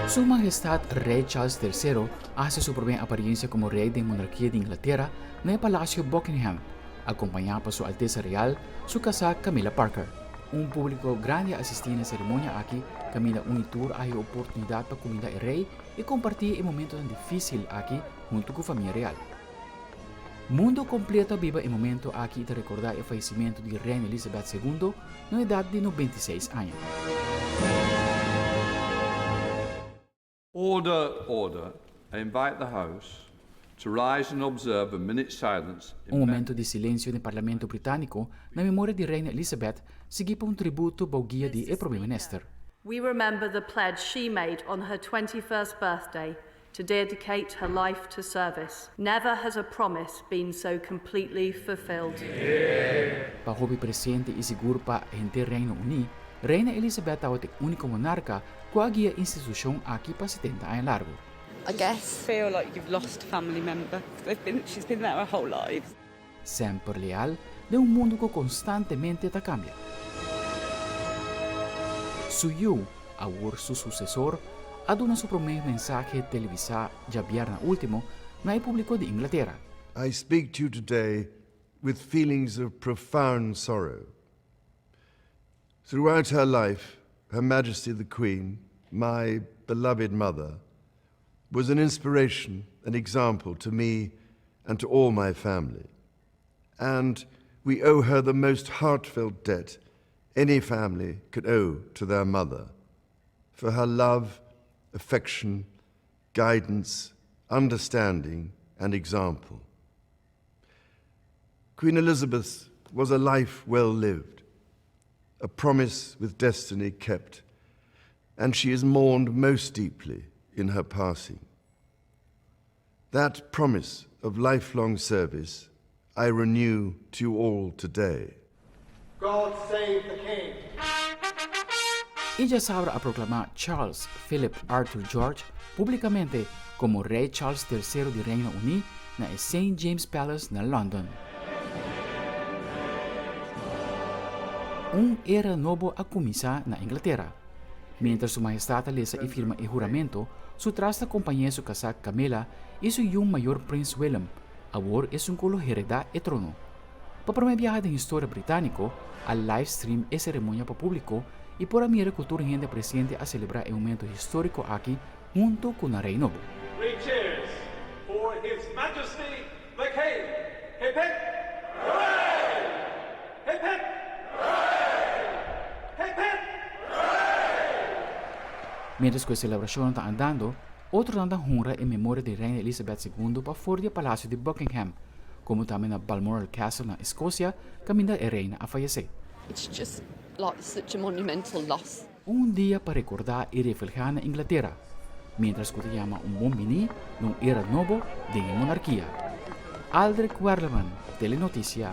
Su Mahestad Rey Charles Tercero a haci su prome apariencia como rey den monarkia di Inglatera na e Palacio Buckingham, acompaña pa Su Alteza Real, su casá Camilla Parker. Un publico grandi a asisti na e ceremonia aki caminda un y tur a haya oportunidad pa cuminda e rey y comparti e momentonan dificil aki hunto cu famia real. Mundo completo a biba e momento aki y ta recorda e fayecimento di Reina Elizabeth Segundo na edad di 96 aña. Order, order, I invite the House to rise and observe a minute's silence in Un momento di silencio den Parlamento Britanico na memoria di Reina Elizabeth sigui pa un tributo bou guia di e Prome Minister. We remember the pledge she made on her 21st birthday to dedicate her life to service. Never has a promise been so completely fulfilled. Pa hopi presente i sigur pa henter Reino Uní, Reina Elizabeth tabata e úniko monarka ku a guia institushon aki pa 70 aña largu. I guess. Feel like you've lost a family member. They've been, she's been there her whole lives. Semper leal den un mundu ku konstantemente ta kambia. Su yu, awor su susesor, a duna su promé mensahe televisá djabièrnè último na e públiko di Inglatera. I speak to you today with feelings of profound sorrow. Throughout her life, Her Majesty the Queen, my beloved mother, was an inspiration and example to me and to all my family. And we owe her the most heartfelt debt any family could owe to their mother for her love, affection, guidance, understanding, and example. Queen Elizabeth was a life well lived, a promise with destiny kept, and she is mourned most deeply in her passing. That promise of lifelong service I renew to you all today. God save the King! E djasabra a proklamá Charles Philip Arthur George públikamente komo Rei Charles Tersero di Reino Uní na e Saint James Palace na London. Un era nobo a kuminsá na Inglatera. Miéntras Su Mahestad ta lesa i firma e huramento, su tras ta kompañ'é su kasá Camilla i su yun mayor Prins Willem, awor esun ku lo heredá e trono. Pa promé biaha den historia britániko, a livestream e seremonia pa públiko i por a mira ku tur hende presente a selebrá e momento históriko aki huntu ku nan rei nobo. Three cheers for His Majesty the King! Hip hip hooray! Hip hip hooray! Hip hip hooray! Miéntras ku e selebrashonnan ta andando, otronan ta honra e memoria di Reina Elizabeth Segundo pafor di e Palasio di Buckingham, komo tambe na Balmoral Castle na Eskosia, kaminda e reina a fayesé. It's just like such a monumental loss. Un dia pa rekordá i reflehá na Inglatera, miéntras ku ta yama un bon biní na un era nobo den e monarkia. Aldrich Werleman, Telenoticia.